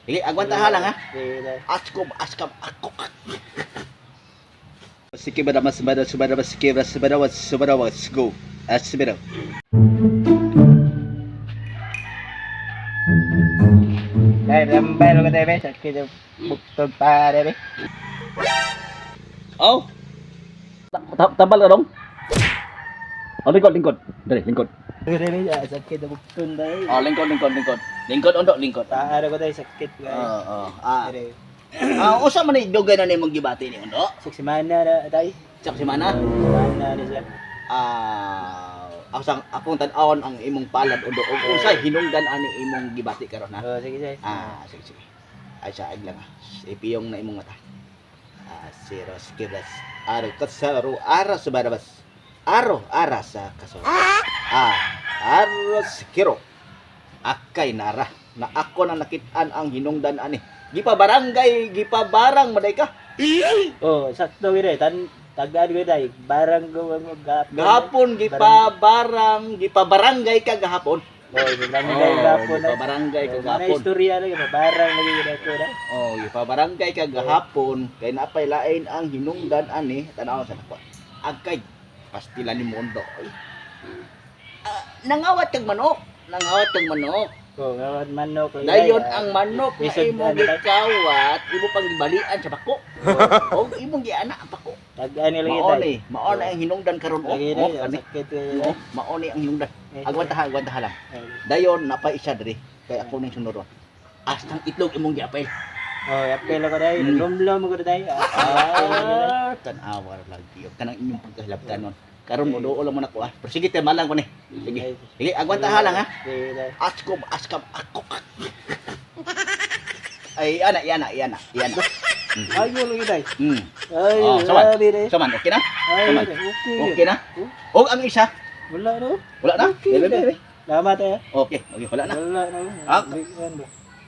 Sige, agwanta ha lang ha. Sige, day. Askom, askam, ako. Sige ba naman, sabada, sabada, sige ba, sabada, sabada, go. Asibira. Day, tambay ko day, be. Sakit ang buktog pa, day, be. Oh. Tambal ka dong? Oh, lingkod, lingkod. Dali, lingkod. Day, be, sakit ang buktog, day. Oh, lingkod, lingkod, lingkod. Lingkod, ondo, lingkod. Paara ko day, sakit Oo, day. oo. Ah, Day. ah, usa man ni dugay na nimong gibati ni ondo? Siksimana na, day. Sak si mana? Siksimana na siya. Ah, asang akong tan-awon ang imong palad ondo ug unsay hinungdan ani imong gibati karon ha. Oh, sige, day. Ah, sige, sige. Ay, sa lang ah. Ipiyong na imong mata. Ah, zero skiblas. Aro katsaro ara sa barabas. Aro ara sa kaso. Ah, aro skiro. Akay nara na ako na nakitaan ang hinungdan ani. Gipa barangay, gipa barang maday ka. Oh, sakto gid tan tagaan ko day. Barang ko ang gapon. Gahapon gipa barang, gipa barangay ka gahapon. Oh, barangay gapon. Gipa barangay ka Mana gahapon. istorya lagi barang lagi gid ako day. Oh, gipabarangay ka gahapon kay napay lain ang hinungdan ani tan-aw sa nako. Agkay pastila ni Mondo. Ay. Ah, nangawat kag manok, nangawat kag manok. Oh, ngawat manok. Lagi, Dayon day. ang manok na Lisod imong ano, day. gikawat, imo pang gibalian sa bako. Og imong giana ang bako. Tagaan lagi Mao day. ni, mao na ang hinungdan karon oh. Lagi Oh, day, kani. sakit lagi. Oh, mao ni ang hinungdan. Agwanta ha, agwanta ha lang. Eh, Dayon napay isa diri kay ako ning sunuron. Astang itlog imong giapil. Oh, apel ako day. Lumlom ko day. Ah, tan-awa ra lagi. Kanang inyong pagkahilabtan nun. Karon mo duol mo nako ah. Pero sige te malang ko ni. Sige. Sige, agwanta ha lang ha. Sige day. Askom, askam, ako. Ay, ana, yana, yana, yana. Ayo lagi day. Ay, Oh, saman. grabe day. Saman, okay na? Ay, Saman. okay. Okay na? Og ang isa, Wala no. wala na? Okay Bebe, na. bebe. Salamat eh. Okay, okay, wala na. Wala na. Ah. Ano?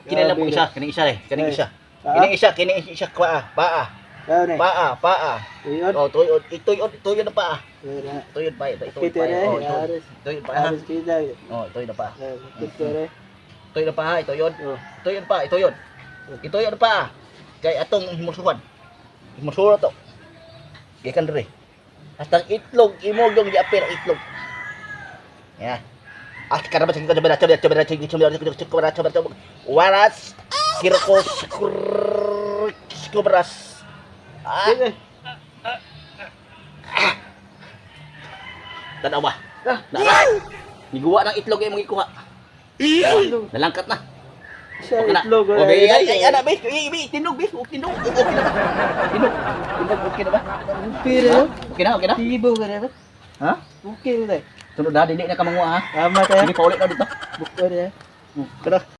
Kini lang po isa, kining isa eh, kining Ay. isa. Ah, Kining isa, kining isa paa, paa, ah, na. paa, paa. Tuyod. Oh, tuyod, ituyod, tuyod na paa. Tuyod na. Tuyod pa, ito, tuyod Kita pa. na. Oh, tuyod, Aris. tuyod pa. ha? Aris kita. Oh, tuyod na paa. Kita na. Tuyod na paa, ituyod. Oh. Tuyod pa, ituyod. Ituyod pa. Kay atong himusuhan. Himusuhan to. Gikan diri. Hastang itlog imo yung giapil ang itlog. Ya. At karabas sa kada bala bala bala bala bala waras kirkos kubras. Ah, Sige. tanawa. Nara. Niguwa ng itlog imong gikuha. Nalangkat na. Siya Okay na. itlog. Oh, be, ay, ay, ana, be, ay, be, tinog, be, oh, tinog, okay na ba? Tinog, tinog, okay na ba? Okay na. Okay na, okay na? Tibo ka na ba? Ha? Okay na. Sunod na, dili na ka manguha, ha? Tama tayo. Hindi pa ulit na dito. Buko na. Tara.